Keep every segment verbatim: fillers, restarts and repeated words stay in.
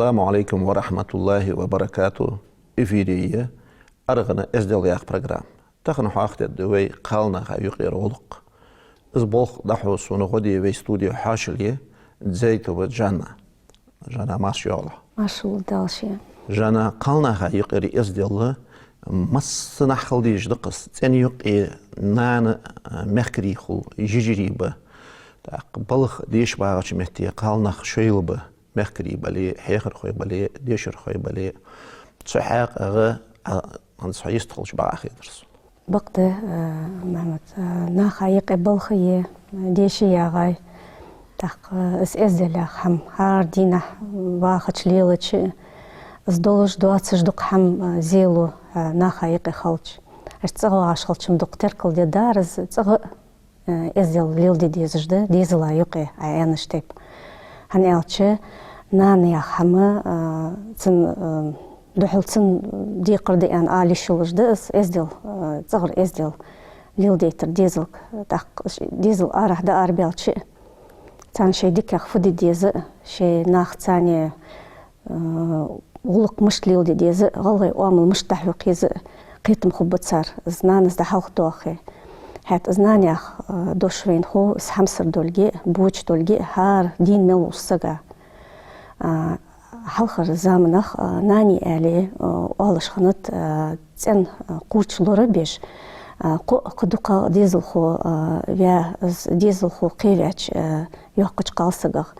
Ассаламу Ӏалайкум ва рахьматуллахӀи ва баракатухӀ. Эфире я «АргӀан эздел» яха программа. Тахан хьоахадергда вай кхалнаха юкъера гӀулакх. Из болх дӀахьо сона гӀо де вай студе хьоашалгӀа я Дзейтова Жанна. Жанна, марша йоагӀалва. Марша йоагӀалва, Дала ший. Жанна, кхалнаха юкъера эздел массанахьа хила дезаш да-кх из. ЦӀен юкъе нана, а, мехкарий хул, йижарий ба. ТӀаккха балха деша багӀача метте кхалнах шоайла ба, мехкарий бале, хьехархой бале, дешархой бале. Цу хьакъехьа, а, хӀанз хьо йистхилча бакъахьа хетар сона. Бакъда, а, Мухьаммад, а, наха юкъе балха я, деша ягӀа я. ТӀаккха, а, из эздел яха хӀама, хӀара дийнахьа вахача, лелача, из долаш доацаш дукха хӀама, а, зе лу, а, наха юкъе хилча. Аш цӀагӀа вагӀаш хилча-м дукха теркал де дар из, цӀагӀа, э, эздел леладе дезаш да, дезала юкъе, Ӏа аьннача тайпара. ХӀана аьлча, нана яха хӀама, э, цун, э, духьал цун декхар да аьнна ала йиш йолаш да из, эздел, э, цӀагӀара эздел леладайтар дезалга. ТӀаккха ш-, дезал арахьа дӀаарабаьлча, царна шоай дикагӀа фу де деза, шоай нахаца цхьана, э, гӀулакх мишта леладе деза, гӀалгӀай оамал мишта дӀахьокха еза кхетам хургба цар, из нанас дӀахьалхадоахе. ХӀаьта из нана яха, э, дош вайна хов, из хьамсара долга а, боча долга а, хӀара дийна мел волча сага. А, хьалхарча заманах, а, нани аьле, а, оалаш хиннад, а, цӀен, а, кхуврч лорабеш, а, кхо, кхы дукхагӀа дезалхо, а, ваь, из дезалхо кхеваьча, а, йоккхача кхалсагах.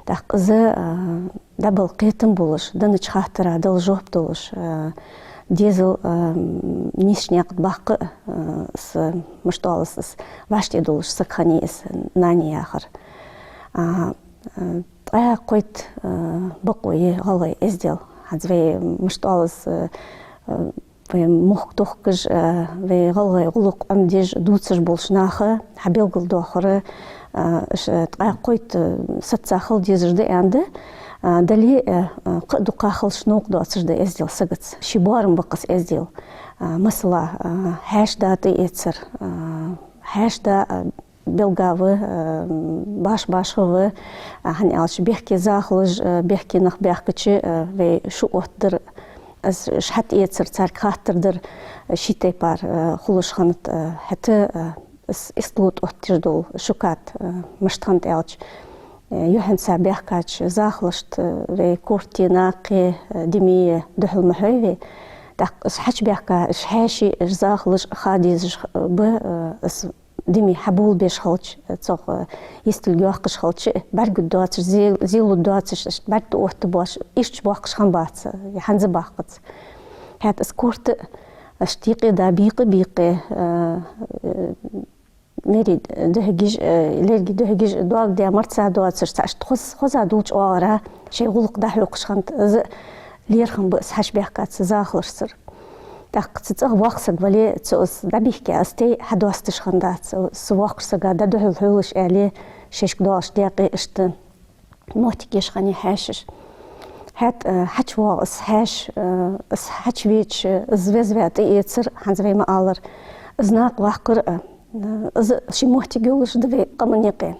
ТӀаккха из, а, дӀабала кхетам болаш, деннача хаттара дала жоп долаш, а, дезал, а, нийсача наькъа тӀа баккха, а, из, мишта оал из, из вӀаштӀехьадоалаш саг хиннай из нани яхар. А, а, ткъаь кхойтта, а, бокъо я гӀалгӀай эздел. ХӀанз вай, мишта оал из, а, а, вай мохк тохкаш, а, вай гӀалгӀай гӀулакх Ӏомадеш дувцаш болча наха хьабелгалдоахар, а, ш-, ткъаь кхойтта саца хила дезаш да аьнна да, а, дале а, а, кхы а дукха хилча новкъа доацаш да эздел сагаца. Ший боарам ба-кх из эздел. А, масала, а, хьаьша-да тӀаэцар, а, хьаьша-да, а, белгала ва, э, баш-башха ва, э, хӀана аьлча бехке захалаш, э, бехке нах баьхкача, э, вай шу оттадар, из ш-, хьатӀаэцар, царга хаттар дар, э, ший тайпара, э, хулаш хиннад, э, хӀаьта, э, из истло тӀаоттадеш дола шукат, э, мишта хиннад аьлча, э, юххьанца баьхкача захалашта, э, вай корте, накхе, э, диме духьал ма хьой вай. ТӀаккха из хьачубаьхка, из хьаьший, из захалаш ха дезаш, э, ба, э, из диме хьаболабеш хилча, цох, э, йистилг йоаккхаш хилча, бӀаргагургдоацаш, зе-, зе лургдоацаш, иштта бӀарг тӀаоттабоацаш, ирча боаккхаш хиннабац, э, хӀанз а баккхац. ХӀаьта из корта, э, иштта юкъе да бийкъа-бийкъа, э, э, лерий духьа гиж, э, лерий духьа гиж доагадаь марца доацаш, цхьа иштта хоза, хоза долча оагӀора шоай гӀулакх дӀахьокхаш хиннад, из лерхӀам ба из хьачубаьхкача захалашцара. ТӀаккха цу цӀагӀа воккха саг вале, цо из дӀабихка, из тӀа хьадоасташ хиннадац, цу воккхача сага дӀадухьал хьолаш аьле, шоашка доагӀаш даькъе иштта моттиг еш хиннай хьаьшаша. ХӀаьта, э, хьачувоагӀа из хьаьша, э, из хьачувеча, из веза-ваь тӀаэцар, хӀанз вай ма аллара, из накъаваккхар, э, из ший моттиг йолаш да вай къаман юкъе.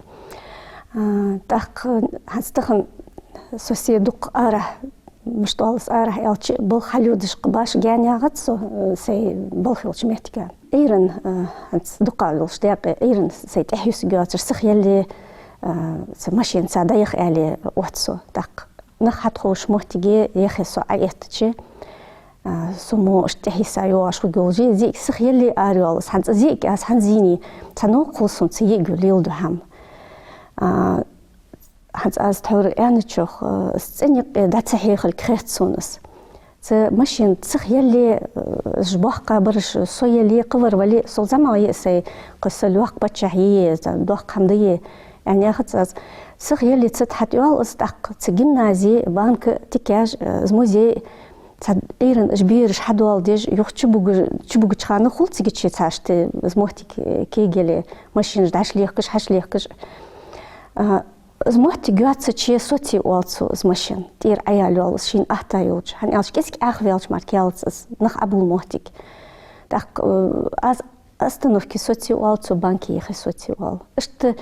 Э, тӀаккха хӀанз тахан со се дукха арахьа, мишта оал из, арахьа аьлча, балха хьалйодаш кхы башха гаьна ягӀац со, э, сай балха йолча моттиге. Ӏуйран, э, хӀанз дукха йолча даькъе, Ӏуйран сай тӀехьаюсаргйоацаш, сиха яле, э, цу машенаца дӀаяха аьле отт со. ТӀаккха нах хьатӀаховшача моттиге яхе со Ӏоэттача, э, со мо иштта тӀехьийса йоагӀаш хургйолаш я, зига сиха яле ара йоал из, хӀанз зига аз хӀанз зийний, цхьа новкъа хул сона цу йиӀига леладу хӀама. Э, ХӀанз аз тхьовра аьнначох, э, из цӀен юкъе дӀа ца хьехалга хет сона из. Цу машенаца сиха яле, э, уж боккхагӀбараш, со яле, кхывар вале, сол зӀамагӀа я сай, кхы са лоаккха паччахь я, са доккха хӀама да, аьнна яхац аз. Сиха яле цу тӀа хьатӀайоал из, тӀаккха цу гимназе, банка, тикаш, э, из музей, цхьа Ӏуйран уж бераш хьадоаладеш, юха чубугаш-, чубугача хана хул цига чу цхьа иштта из моттиг, э, кегале, машенаш дӀашлехкаш, хьашлехкаш. А, Из моттиг йоацаче соце оал цо из машен, тӀера Ӏояла йоал из шийна атта йолча. ХӀана аьлча кӀезига Ӏахаваьлча мара кхалац из, нах Ӏобувла моттиг. ТӀаккха, э, аз остановке соце оал цо, банке яхе соце оал. Иштта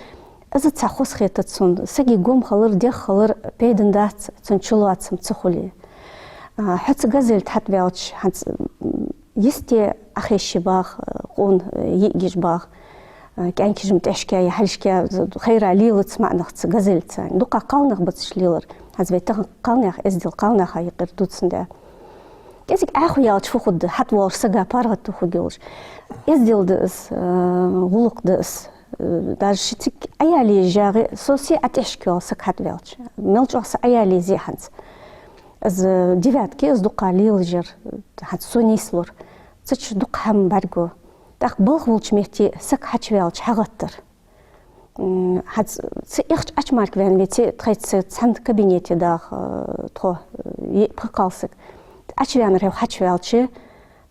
Из цхьа хоза хетац сона. Сага гом хилар, дегӀ хилар пайдана дац, цун чулоацам ца хуле. А, хьо цу газель тӀа хьатӀаваьлча, хӀанз, м, йисте Ӏохайше багӀа, э, къона, э, йиӀигаш багӀа, э, кӀаьнкаш-м тӀехьашка е хьалхашка, з-, хайра лелац маӀа нах цу газельца. Дукха кхалнах бацаш лелар. ХӀанз вай тахан кхалнаьха эздел кхалнаха юкъера дувцаш да. КӀезига Ӏаьхо яьлча фу хургда, хьатӀавоалаш сага паргӀато хургйолаш. Эздел да из, э, гӀулакх да из. Э, даже ши цига Ӏояла езаш ягӀе, со се Ӏа тӀехьашка йоал саг хьатӀаваьлча. Мел чӀоагӀа са Ӏояла еза хӀанз. Из девятки, из дукха лелаш яр, хӀанз со нийслора. Цу чу дукха хӀама бӀаргаго. ТӀаккха балха волча метте саг хьачуваьлча хьагӀаттар. М, хӀанз цу эхча Ӏочумаркваьнна веце, тхоай цхьан кабинете дагӀа, э, тхо, э, е-, пхи-кхалсаг. Ӏочуваьннар хьо хьачуваьлча,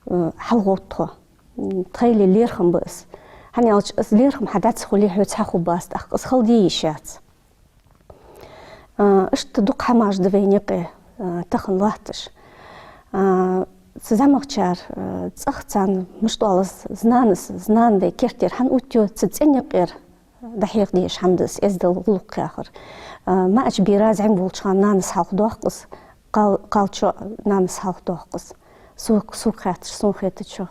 э, хьалгӀовтт тхо. М, тхоайла лерхӀам ба из. ХӀана аьлча, из лерхӀам хьа дац хуле, хьоца хьахургбац, тӀаккха из хала де йиш яц. А, иштта дукха хӀамаш да вайна юкъе, а, тахан латташ. А, цу зӀамагӀчар, а, цӀагӀа царна, мишта оал из, знанас, знанас вай керттера хӀана оттаю, цу цӀен юкъера дӀахьеха дезаш хӀама да из, эздел, гӀулакх яхар. А, маӀача бера зӀамига волча хана нанас хьалхадоаккх из, кхал-, кхалчоа нанас хьалхадоаккх из. Сога, сога хаьттача, сона хетачох.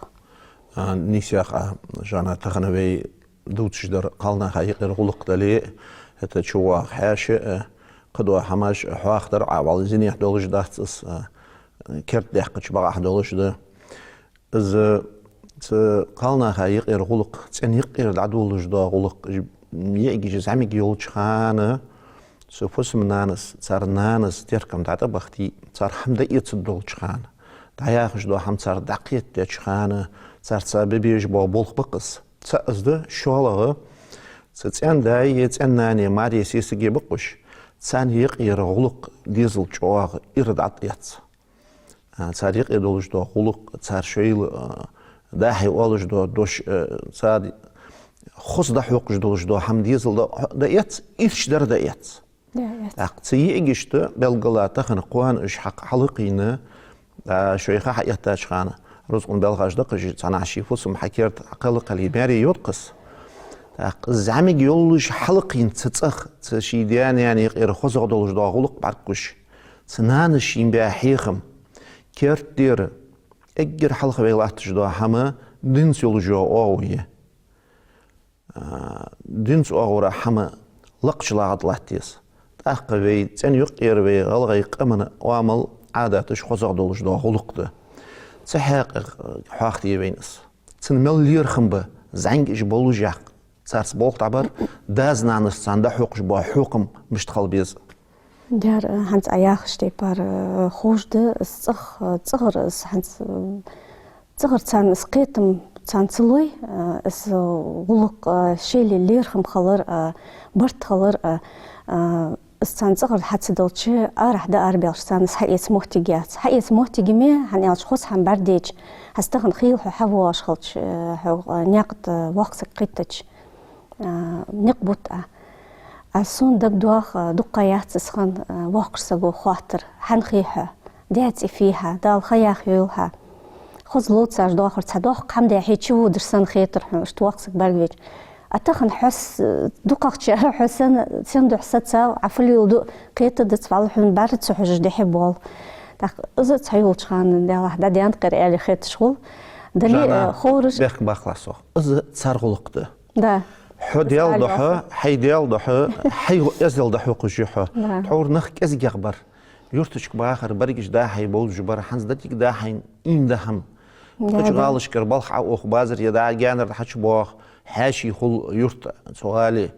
А, нийсса а, Жанна, тахан вай дувцаш дар кхалнаха юкъера гӀулакх дале, хӀаьта чувоагӀа хьаьша, э, кхыдола хӀамаш хьоахадер, Ӏа валла зинех долаш дац из, э, кердадаьккхача бакъахьа долаш да. Из цу кхалнаха юкъера гӀулакх, цӀен юкъера дӀадолалуш дола гӀулакх, йиӀигаш зӀамига йолча хана, цу фусам-нанас, цар нанас теркам дӀатӀабахийте, цар хӀама дӀаэцаргдолча хана, дӀаяхаш дола хӀама цар дӀакхетадеча хана, царца бе безаш бола болх ба-кх из. ЦаӀ из да, шоллагӀа, цу цӀен даи е цӀен нанеи маре сесаге ба-кх уж, царна юкъера гӀулакх дезал чӀоагӀа ира дӀатӀаэц. А, цар юкъе долаш дола гӀулакх, цар шоайла, а, дӀа-хьа оалаш дола дош, а, цар хоза дӀахьокхаш долаш дола хӀама дезал дӀа-, дӀаэц, ирча дар дӀаэц. ДӀаэц. ТӀаккха цу йиӀигашта белгала тахан кхоана уж хьакха хьалкхийна, а, шоай ха хьаэттача хана, рузкъан белхаш да-кх уж, цхьаннахьа ший фусам хьакерда хьакхелла-кхелла маьре йода-кх из. ТӀаккха зӀамига йолаш хьалкхийна цу цӀагӀа, цу ший даь-наьна юкъера хозагӀа долаш дола гӀулакх бӀаргагуш, цу нанас шийна баь хьехам, керттера, эггара хьалха вай латташ дола хӀама динца йолаш йола оагӀув я. А, динца оагӀора хӀама лакхача лагӀа тӀа латта еза. ТӀаккха вай цӀен юкъера вай гӀалгӀай къаман оамал, Ӏадаташ хозагӀа долаш дола гӀулакх да. Цу хьакъехьа хьоахаде вайна из. Цун мел лерхӀам ба, зӀамигаш болаш яккха, царца болх дӀабар, дас-нанас царна дӀахьокхаш бола хьехам мишта хила беза. Дера, хӀанз Ӏа яхача тайпара, э, ховш да, из цӀагӀа, э, цӀагӀара, из хӀанз, э, цӀагӀара царна из кхетам царна ца лой, э, из, э, гӀулакх, э, шоайла лерхӀам хилар, э, барт хилар, э, э, из царна цӀагӀара хьа ца далча, арахьа дӀаарабаьлча царна из хьаэца моттиг яц. Хьаэца моттиг я-м, хӀана аьлча хоза хӀама бӀаргадайча, хӀанз тахан хийла хьо хьавоагӀаш хилча, э, хьо, э, наькъа тӀа воккха саг кхийттача, а, никъ бут Ӏа. А сона дагадоагӀа, а, дукха ха яц из хинна, а, воккхача саго хоаттар: «ХӀана хий хьо? Даь-цӀи фий хьа? Дала ха яха йойла хьа». Хоза ловцаш доахар, цхьа доккха хӀама даь хье чуводаш санна хетар хьона, иштта воккха саг бӀаргавайча. А тахан хьо с-, дукхагӀчар хьо санна, сен духьа сацав, Ӏа фу леладу кхетадац, валлахӀи, хьона бӀарга ца хьожаш дехьа боал. ТӀаккха из цхьайолча хана, Даьллахь, дӀадаьннад-кх ер аьле хеташ хул. Дале, Жанна, э, ховраш. Бехк баккхалахь сох. Из цар гӀулакх да. Да. Хьо Даьла духьа, хьай Даьла духьа, хьай эздел дӀахьокхаш я хьо. Да. Тхьовра нах кӀезигагӀа бар. Юрташка бахар, берригаш дӀа-хьа болаш бар, хӀанз деррига дӀа-хьа ийман да хӀама. Да, кхыча да. ГӀалашкара балха Ӏоух, базар е дӀа гаьнара хьачубоах, хьаьший хул юрта цу гӀалий.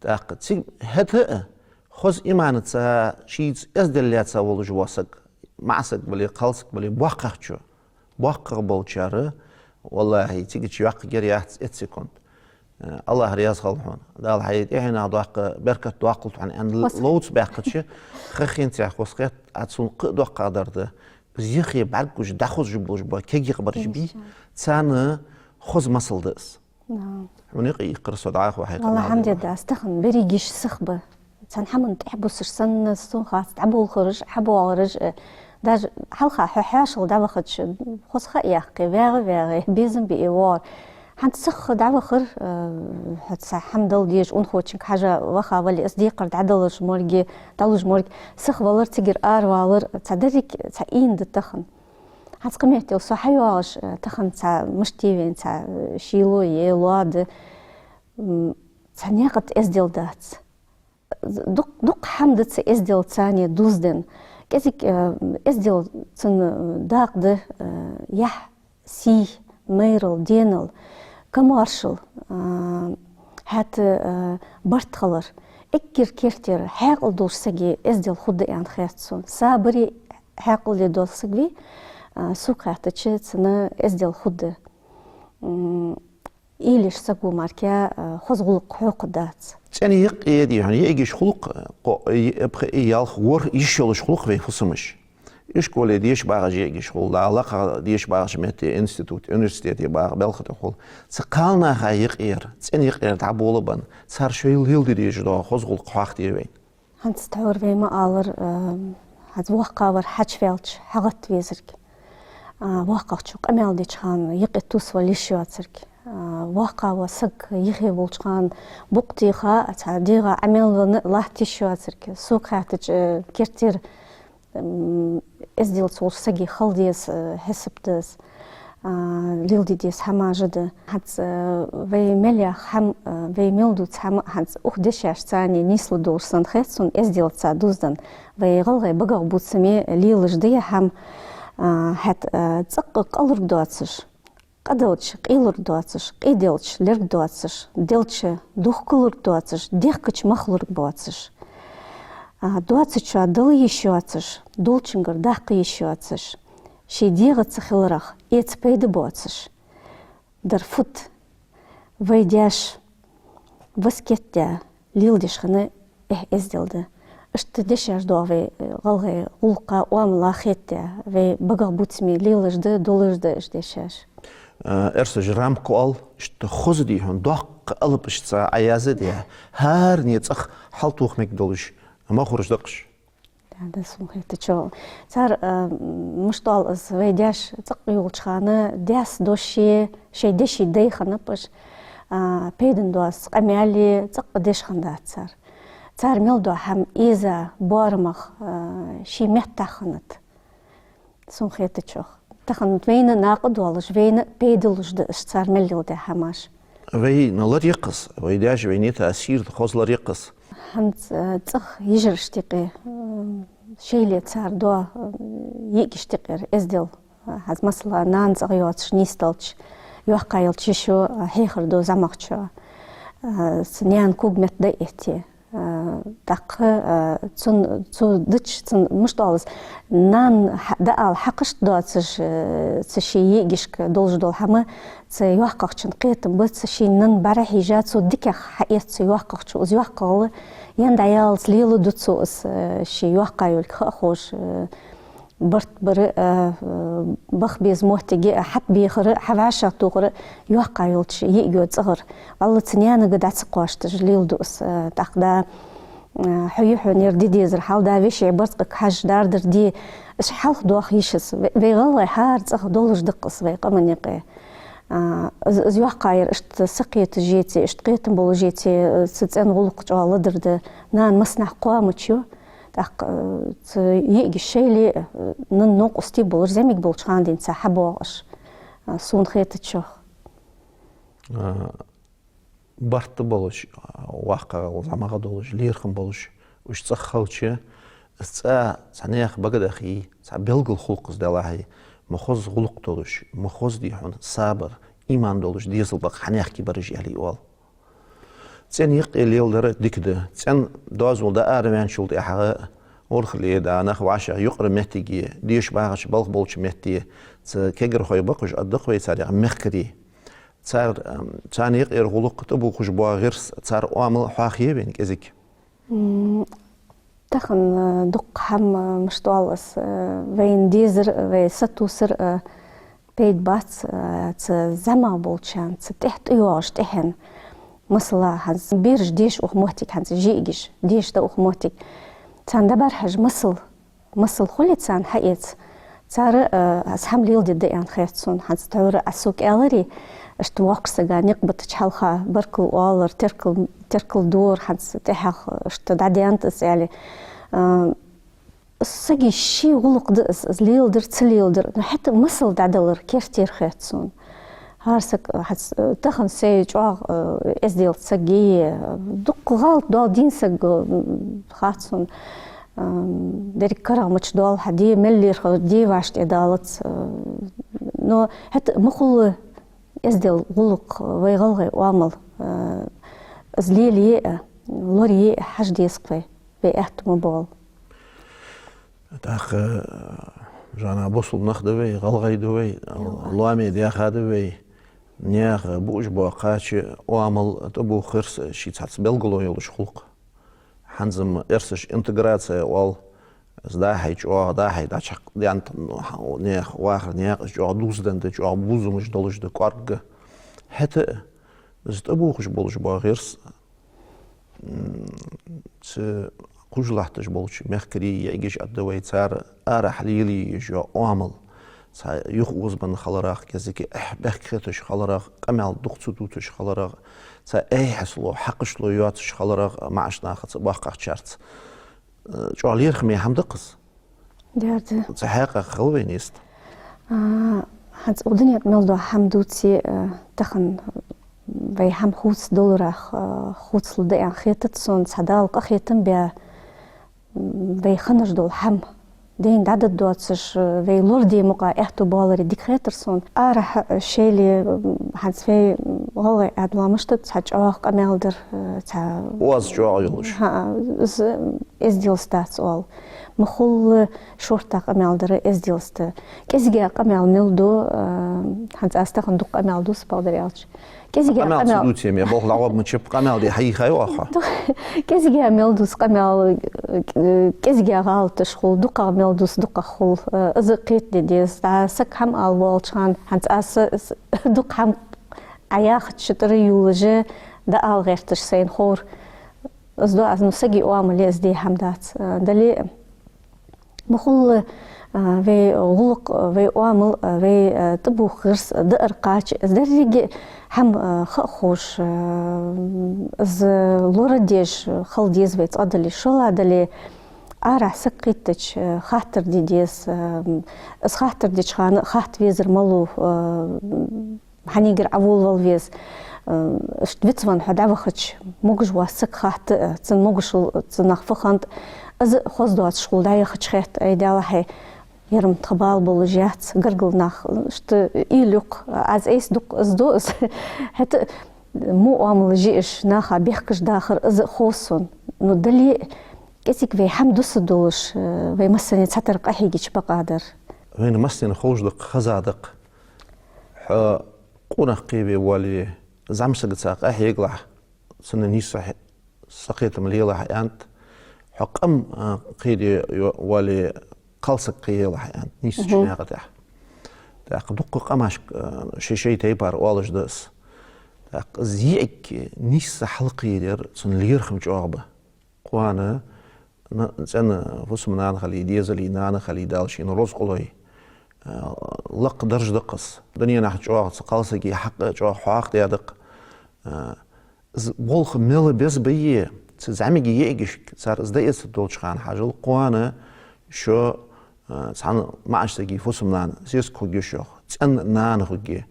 ТӀаккха цига хӀаьта а хоза иманаца, шийца эздел лаьца волаш вола саг, маӀа саг бале, кхалсаг бале, боккхагӀчо. БоккхагӀа болчар, валлахӀи, цигача йоккхагӀъяр яц итт секунд. Э, АллахӀ раьза хилва хьона. Дала хьай тӀехьенах доккха беркат доаккхалда хьона, аьнна, хоза ловца баьккхача, ха хиннацех хоза хет, а цун кхы а доккхагӀдар да. Из юхе бӀаргагуш, дӀахозаш болаш бола кегийрхой бараш бий, царна хоза масал да из. Да. Хьона юкъе иккхар со дӀахо хьай къамаьл. АлхьамдулиллахӀ, аз тахан берригаш сиха ба. Цхьан хӀаман тӀехьабусаш санна, сона хац, дӀаболхараш, хьабоагӀараш, э, даже хьалха хьо хьаьшал дӀавахача, хоза ха яккхе, вагӀа-вагӀе, безам бе воагӀар. ХӀанз сиха дӀавахар, э, хӀанз цхьа хӀама дала дезаш, унахочунга хьажа ваха вале, из декхар дӀадалаш морги, дӀалуш морги, сиха валар, цигара аравалар, цхьа деррига цхьа ийна да тахан. ХӀанз кхыметтел со хьайоагӀаш, э, тахан цхьа мишта я вайна, цхьа, э, шийло е лоа да, м, цхьа наькъа тӀа эздел дац. Дукх-, дукха хӀама да цу эзделца цхьана дувзаденна. КӀезига, э, эздел цун, э, дакъа да, э, яхь, сий, майрал, денал, камаьршал, э, хӀаьта, э, барт хилар. Эггара кертера хьаькъал долча сага эздел хургда аьнна хет сона. Сабари хьаькъали дола саг вий, э, сога хаьттача, цунна эздел хургда. М, Уйла еш саг ва мара, э, хоза гӀулакх хьокхаргдац. ЦӀен юкъе, дий хьона, йиӀигаш хул-кх, кхо, э, пхи, ялх, ворхӀ йиш йолаш хул-кх вай фусамаш. Ишколе деша багӀаш йиӀигаш хул, дӀа лакха деша багӀача метте, институт, университете багӀа, балха тӀа хул. Цу кхалнаха юкъера, цӀен юкъера дӀаболабенна, цар шоайла леладе дезаш дола хоза гӀулакх хьоахаде вайна. ХӀанз тхьовра вай ма аллара, э, хӀанз воккхагӀвар хьачувелча хьагӀатта везарг. А, воккхагӀчо къамаьл деча хана юкъе тувсавала йиш йоацарг. А, воккхагӀвола саг юхе волча хана букъ теха, цхьа дегӀа Ӏамал венна латта йиш йоацарг. Сога хаьттача, э, кертера, м, эзделца волча сага хила деза, э, хьисап да из. А, леладе деза хӀамаш да. ХӀанз, э, вай мел яха хӀама, э, вай мел дувца хӀама, хӀанз укх дешашца цхьана нийслургдолаш санна хет сона, эзделца дувзаденна. Вай гӀалгӀай багахбувцаме лелаш да ер хӀама, а, хӀаьта, э, цӀаккха къалург доацаш, къа делча къелург доацаш, къе делча лерг доацаш, делча духкалург доацаш, дехкача махлург боацаш. А, доацачоа дала йиш йоацаш, долчунгара даккха йиш йоацаш, ший дегӀаца хиларах эца пайда боацаш. Дар фуд, вай даьша васкет даь леладеш хинна эхь-эздел да. Иштта дешаш доагӀа вай, э, гӀалгӀай гӀулакха, оамала хетадаь, вай багахбувцаме лелаш да, долаш да иштта дешаш. Э, эрсаша рамка оал, иштта хоза, дий хьона, доккха алапашца Ӏояздаь, хӀаране цӀагӀа хьалтоха мегаргдолаш махораш да-кх уж. Да, да, сона хетачох. Цар, э, мишта оал из, вай даьша цӀаккха йолча хана даьца дош ший, шоай дешай дай хиннаб уж, а, пайдана доаца къамаьл цӀаккха деш хиннадац цар. Цар мел дола хӀама эза, боарамах, э, ший меттах хиннад. Сона хетачох. Тахан вайна накъадоалаш, вайна пайда луш да уж цар мел леладаь хӀамаш. Вайна ларъяккха из, вай даьша вайна йита сийрда хоза ларъяккха из. ХӀанз, э, цӀагӀа йижарашта юкъе, э, шоайла цар дола, э, йиӀигашта юкъера эздел. ХӀанз, масала, нана цӀагӀа йоацаш нийсделча, йоккхагӀйолча йишо, э, хьехар ду зӀамагӀчоа. Э, цу наьна когаметта дӀаэтте. Э, тӀаккха, э, цун, цу дича, цун, мишта оал из, нана хьа-, дӀаала хьакхашта доацаш, э, цу ший йиӀигашка долаш дола хӀама, цу йоккхагӀчун кхетам ба, цу ший нанна бӀарахьежа, цо дикагӀа хьаэц цу йоккхагӀчо, из йоккхагӀа ен дӀаяллалца леладу цо из, э, ший йоккхагӀйолга ха а ховш, э, барт бар, э, э, баха беза моттиг, э, хьатӀабехар, хьавӀашагӀтохар йоккхагӀйолча йиӀига, цӀагӀара. ВаллахӀи, цу наьнага дӀа ца кхоачийташ леладу из, э, тӀаккха да, э, хьо юхьанера де дезар хьал да, веший барзкъага хьажа, дар-дар де, уж хьалхадоаха йиш я из. Вай, вай гӀалгӀай хӀара цӀагӀа долаш да-кх из вай къаман юкъе. А, из, из йоккхагӀъяр иштта сакхеташ еце, иштта кхетам болаш еце, э, цу цӀен гӀулакха чӀоагӀа ладар да. Нана массанахьа кхоачаш я, тӀаккха, э, цу йиӀигаш шоайла, э, нанна новкъостий болаш, зӀамига болча хана денз цхьа хьабоагӀаш, э, сона хетачох. Э, барт болаш, э, воккхагӀа, зӀамагӀа долаш, лерхӀам болаш, уж цӀагӀа хилча, из цӀа цхьа наьха багадахе, цхьа белгала хул-кх из, делахь а, ма хоза гӀулакх долаш, ма хоза, дий хьона, сабар, иман долаш дезал ба-кх хьанехке бараш, аьле оал. ЦӀен юкъе леладар дика да. ЦӀен доазол дӀаараваьнначул тӀехьагӀа, урхале, да, нах вӀашагӀъюкъара моттиге, деша багӀача балха болча метте, цу кагирхой ба-кх уж, аргда-кх вай царех мехкарий. Цар, ам, царна юкъера гӀулакх, тӀабувхаш бола гӀирс, цар оамал хьоахае вайна кӀезига? М, тахан, э, дукха хӀама, мишта оал из, э, вайна дезар, вай сатувсар, э, пайда бац, э, цу зӀамагӀа болчарна, цу тӀехьа тӀайоагӀача тӀехьенна. Масала, хӀанз бераш деша ух моттиг, хӀанз йиӀигаш деша да ух моттиг. Царна дӀабӀарахьежа масал, масал хуле царна хьаэца, цар, э, из хӀама леладергда аьнна хет сона. ХӀанз тхьовра Ӏа сога аьлар, иштта воккхача сага никъ битача хьалха баркал оалар, теркал, теркал дора хӀанз тӀехьагӀа, иштта дӀадаьннад из аьле. А, сага ший гӀулакх да из, из леладар, ца леладар. Но хӀаьта масал дӀадалар кертера хет сона. ХӀара саг, хӀанз, тахан сай чӀоагӀа, э, эздел саг я, дукха гӀалат дола дийна саг, э, хац сона, э, деррига карагӀ мича доалахьа, де мел лерхӀа, де вӀаштӀехьадалац, э, но хӀаьта ма хулла эздел гӀулакх, вай гӀалгӀай оамал, э, из лелае а, лорае а хьажа деза-кх вай, вай аьттув ма боал. ТӀаккха, э, жана бусалба нах да вай, гӀалгӀай да вай, лоаме даьха да вай, наьха буаш бола кхача оамал тӀабоха хӀирс ший цхьацца белгало йолаш хул-кх. ХӀанз-м эрсаша интеграция оал, из дӀа-хьа чӀоагӀа, дӀа-хьа дӀачакхдаьннад, ну, хьа-, наьха вахар, наькъаш чӀоагӀа дувзаденна да, чӀоагӀа бувзамаш долаш да, кӀоарга. ХӀаьта а из тӀабохаш болаш бола хӀирс, м, цу кхувш латташ болча мехкарий, йиӀигаш а да вай, цар арахьа лелае езаш йола оамал, цхьа юхаозабенна хиларах, кӀезига эхь-бехк хеташ хиларах, къамаьл дукха ца дувцаш хиларах, цхьа эхь-хьасло, хьакъ-хьашло йоацаш хиларах, маӀача нахаца, боккхагӀчарца. Э, чӀоагӀа лерхӀаме хӀама да-кх из. Дерда. Цу хьакъехьа хила вай нийса. А, хӀанз укх дунен тӀа мел дола хӀама дувце, э, тахан вай хӀама хувцадаларах, э, хувцалургда аьнна хетац сона, цхьа Дала къахетам баь, м, вай хиннаш дола хӀама дайна дӀадоацаш, э, вай лораде мукъагӀа аьттув боаларе дика хетар сона. Арахьа, э, шоайла, м, хӀанз вай, м, гӀалгӀай Ӏаьдала мишта да, цхьа чӀоагӀа къамаьл дар, э, цхьа оаз чӀоагӀа йолаш. ХӀаа, из эзделца дац оал. Ма хулла шортта къамаьл дар эзделца да. КӀезига къамаьл мел ду, а, хӀанз аз тахан дукха къамаьл дувц, бакъдар аьлча. КӀезига къамаьл ца къамаьл дувце, ме болх дӀагӀоргбача къамаьл де хьайийхай оаха. КӀезига мел дувц къамаьл, э, кӀезига гӀалаташ хул, дукхагӀа мел дувц, дукхагӀа хул. Э, из кхетаде деза. ДӀа саг хӀама ала воалача хана, хӀанз аз са, с-, дукха хӀама Ӏа яхача тӀара юллаш, дӀаала гӀерташ сайна ховр. Из ду аз, ну, сага оамал я, из де хӀама дац. А, дале а, ма хулла, а, вай гӀулакх, вай оамал, а, вай, а, тӀабоха хӀирс даар кхача, из деррига хӀама, а, ха а ховш, а, из лорадеш хила деза вай цкъа дале, шоллагӀа дале, арахьа саг кхийттача, а, хаттар де деза, а, из хаттар деча хана хатта везар малув, а, хьанагара Ӏоволавала веза. Э, иштта вицвенна хьо дӀавахача, могаш воаца саг хатта, э, цун могашал, цунах фу хиннад, из хоза доацаш хул дӀаяхача хетта, ай Даьла хьай, ер-м тха бала болаш яц, гаргара нах, иштта уйла ю-кх, аз айса дукха из ду из. ХӀаьта а во оамалаш я уж, наха бехкаш дахар, из хов сона. Ну, дале а, кӀезига вай хӀама дусаргдолаш, э, вай массане цхьатарра къахьегача бакъахьа дар. Вайна массанена ховш да-кх, хеза да-кх. Хьо къонах кхеве воалаве, зӀамсагаца къахьегалахь, цунна нийса хье-, сакхетам лелахь аьннад, хьо къам, а, кхеде йо-, воалаве, кхалсаг кхеелахь аьннад нийсача наькъа тӀа. ТӀаккха дуккха къамашка, а, шоай-шоай тайпара оалаш да из. ТӀаккха из йиӀиг нийса хьалкхеяр цун лерхӀам чӀоагӀа ба. Кхоана, на-, цӀена фусам-нана хиле, дезала нана хиле, Дала шийна рузкъа лой, а, лакха дарж да-кх из. Дуненахьа чӀоагӀа цу кхалсага хьакъ чӀоагӀа хьоахадаьд-кх. А, из болх мел беза бе, цу зӀамига йиӀигашка цар из дӀаэцаргдолча хана хьажал, кхоана шо, а, цхьан маӀача сага фусам-нана сесаг хургья шох, цӀена нана хургья.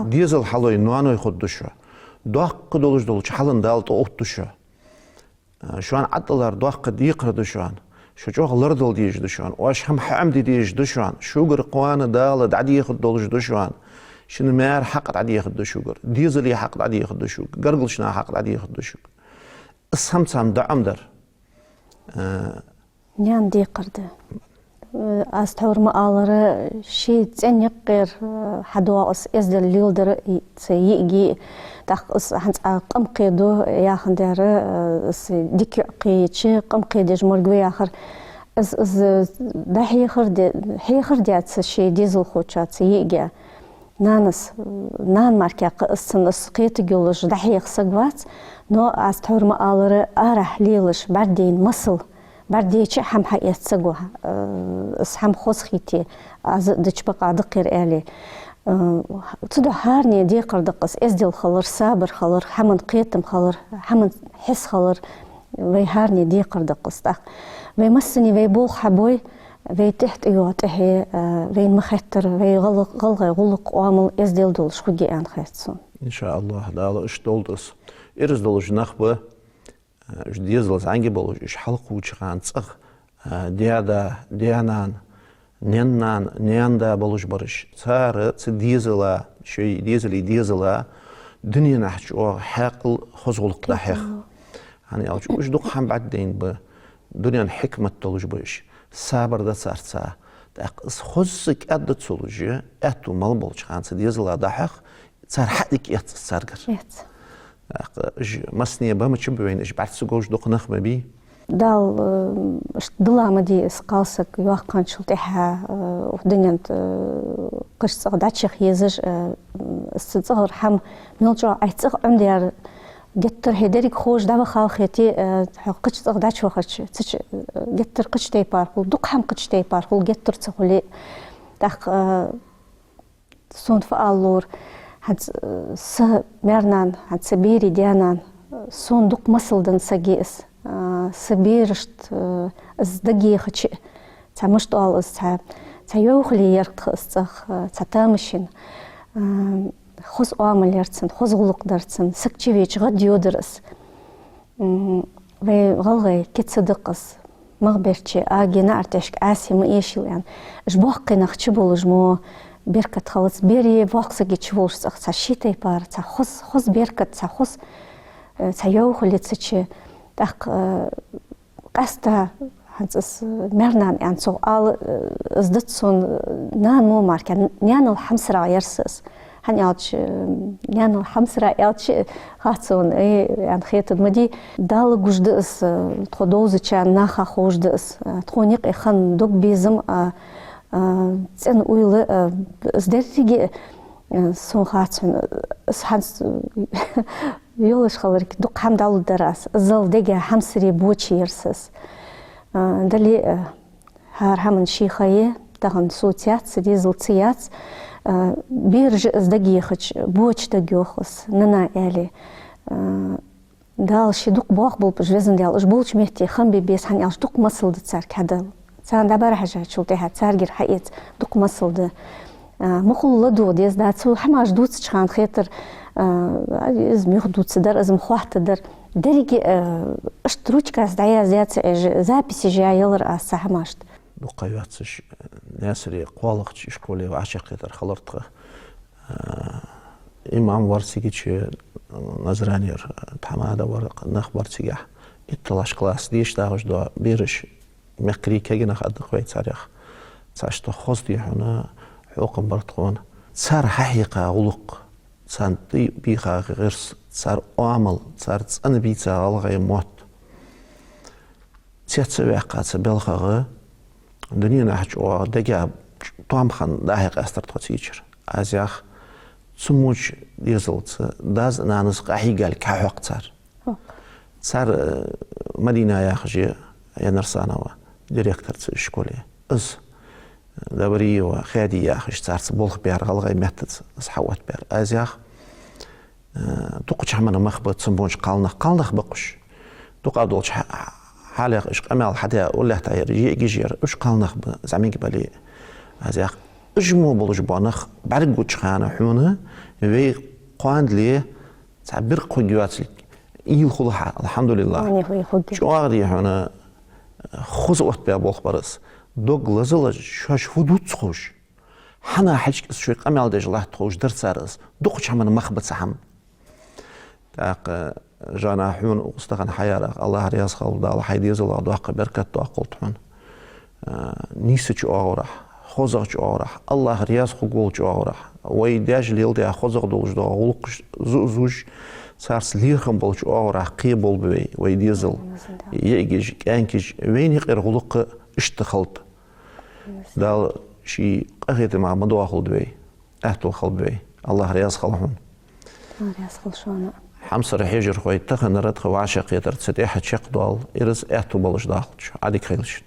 Дезала хьалой ноаной хургда шо. Доккха долаш долча хьалах Дала тӀаоттаду шо. Шоана ӀотӀалар доккха декхар да шоана. Шо чӀоагӀа лорадала дезаш да шоана. Оаш хӀама хьаӀомаде дезаш да шоана. Шугара кхоана Дала дӀадехаргдолаш да шоана. Шун маьра хьакъ дӀадехаргда шугара. Дезала хьакъ дӀадехаргда шугара. Гаргарча наьха хьакъ дӀадехаргда шугара. Из хӀама царна дӀаӀомадар, э, наьна декхар да. Э, аз тхьовра ма аллара, ший цӀен никъера, э, хьадоагӀа из эздел леладар и-, цу йиӀига. ТӀаккха из хӀанз а къам кхеду яхандаь, э, из дика йоӀ кхееча, къам кхедеш морг ва яхар. Из, из дӀахьехар де-, хьехар даьд цу ший дезалхочоа цу йиӀига. Нанас, нана мара кхы из цунна из кхетаргйолаш дӀахьеха саг вац, но аз тхьовра ма аллара, арахьа лелаш бӀаргадайна масал, бӀаргадайча хӀама хьаэц саго, э, из хӀама хозахете, аз деча бакъахьа да-кх ер аьле. Э, цудухьа хӀаране декхар да-кх из эздел хилар, сабар хилар, хӀаман кхетам хилар, хӀаман хьис хилар, вай хӀаране декхар да-кх из. ТӀаккха вай массане вай болх хьабой, вай тӀехьа тӀайоагӀа тӀехье, э, вайна ма хеттара, вай гӀал-, гӀалгӀай гӀулакх, оамал эздел долаш хургья аьнна хет сона. Иншааллахь, Дала иштта долда из. Ираз долаш нах ба, уж дезал зӀамига болаш, уж хьалкхувча хана цӀагӀа, а, даь-да, даь-нана, наьн-нана, наьн-да болаш бараш. Цар цу дезала, шоай дезала, дезала, дунен чу чӀоагӀа хьаькъал, хоза гӀулакх дӀахьех. ХӀана аьлча уж дукха хӀама бӀаргадайна ба, дунен хьикмат долаш ба уж. Сабар да царца. ТӀаккха из хоза кӀаьда ца луш, аьттув мел болча хана цу дезала дӀахьех, цар хьа дика эц из царгара. Эц. ТӀаккха уж массане ба ма чу ба вайна, уж бӀарга ца говш дукха нах ма бий. Дала, э, иштта дила ма дий из кхалсаг йоаккхачул тӀехьа, э, укх дунен тӀа, э, кхыча цӀагӀа дӀачуяха езаш, э, из цу цӀагӀара хӀама мел чӀоагӀа, ай, цӀагӀа Ӏомадаьр геттара хье деррига ховш дӀавахав хете, э, хьо кхыча цӀагӀа дӀачувахача, цу чу, э, геттара кхыча тайпара хул, дукха хӀама кхыча тайпара хул, геттара ца хуле. ТӀаккха, э, Сона фу ала ловра, хӀанз, э, са маьр-нана, хӀанз са берий даь-нана, э, сона дукха масал денна саг я из. Э, са берашта, э, из дагайохача, цхьа мишта оал из, цхьа, цхьа йовхале яр-кх тха из цӀагӀа, э, цхьа тамашийна. Э, хоза оамал яр цун, хоза гӀулакх дар цун, саг чувеча гӀадйодар из. М, вай гӀалгӀай кица да-кх из, махберче, аги наӀар тешка Ӏаьсий ма эшийла аьнна. Уж боккхий нах чу болаш мо беркат хилац, берий воккха саг чу волаш цӀагӀа цхьа ший тайпара, цхьа хоза, хоза беркат, цхьа хоза, э, цхьа йовхале цу чу. ТӀаккха, э, къаьстта хӀанз из маьр-нана аьнна цох ала, э, из дац сона, э, нана мо мара кхы, наьнал хьамсара яр са из. ХӀана аьлча, э, наьнал хьамсара аьлча, хац сона, э, аьнна хетад ма дий. Дала гуш да из, э, тхо довзачарна наха ховш да из, э, тхона юкъе хинна дог-безам, э, э, цӀена уйла, э, из деррига, э, сона хац хьона, э, из хӀанз, э, йолаш хиларга дукха хӀама дӀалургдар аз. Из Дала дега хьамсара боча яр са из. А, дале, а, хӀара хӀаман ший ха я, тахан со ца яц, дезал ца яц. А, бераш из дагайохача, боча дагайох из, нана аьле. А, Дала ше дукха боахам болба уж, Везан Даьла, уж болча метте хам бе беза, хӀана аьлча дукха масал да царга хьадала. Царна дӀабӀарахьежачул тӀехьа царгара хьаэца дукха масал да. А, мукъагӀа ладувгӀа деза да, цу хӀамаш дувцача хана хетар, а, из муьх дувцадар, из ма хоаттадар. Деррига, а, иштта ручкаца дӀаяздаь ца Ӏеш, записаш яь ялар аз цу хӀамашта. Дукха ха йоацаш, Наьсаре кхоалагӀча школе вӀашагӀкхетар хилар тха. А, имам вар цига чу, Назранера тхьамада вар, нах бар цигахь. ИтталагӀча классе деша дагӀаш дола бераш мехкарий кагий нах а да-кх вай царех. Царна иштта хоза, дий хьона, хьокхам бар тхона. Цар хьахьекха гӀулакх, царна тӀабийха гӀирс, цар оамал, цар цӀена бийца гӀалгӀай мотт. Цец а ваьккха цу балхагӀа, дунен чу чӀоагӀа дега тоам хинна дӀахьекъаьстар тхо цигачара. Аз ях, цу моча дезалца дас а нанас а къахьийга аьле кхы хьокх цар. Цар, э, Мадина яхаш я, Янарсанова, директор цу школе. Из, э, Добриева Хади яхаш, царца болх баьр, гӀалгӀай меттаца из хьаоттабаьр. Аз ях, э, дукхача хӀаман мах ба цу моча кхалнах, кхалнах ба-кх уж. Дукха долча хьа-, хьалех уж къамаьл хьадаь уллехь тӀа яр, йиӀигаш яр, уж кхалнах ба, зӀамига бале. Аз ях, уж мо болаш бола нах бӀаргагуча хана хьона вай кхоана ле цхьа биркх хургйоацилга уйла хул хьа, алхьамдулиллахӀ. Кхоане хургья. ЧӀоагӀа, дий хьона, хоза оттабаь болх бар из. Дог лазалаш, шоаш фу дувц ховш, хьанна хьалхашка из шоай къамаьл деш латт ховш дар цар из. Дукхача хӀаман мах ба цу хӀаман. ТӀаккха Жана, хьона укх стагана хьаярах АллахӀ раьза хилва, Дала хьай дезалах доккха беркат доаккхалда хьона. А, нийсача оагӀорахьа, хозача оагӀорахьа, АллахӀ раьза хургволча оагӀорахьа, вай даьша леладаь хозагӀа долаш дола гӀулакхаш зу-, зувш, царца лерхӀам болча оагӀорахьа кхеболба вай, вай дезал. Амин, да. ЙиӀигаш, кӀаьнкаш, вайна юкъера гӀулакх иштта хилда. Амин. Дала ший къахетамах ма доахалда вай. Аьттув хилба вай. АллахӀ раьза хилва хьона. АллахӀ раьза хилва шоана. Хьамсара хьежархой, таханара тха вӀашагӀкхетар цу тӀехьа чакхдоал, ираз аьттув болаш дахалда шо. Ӏадика хийла шун.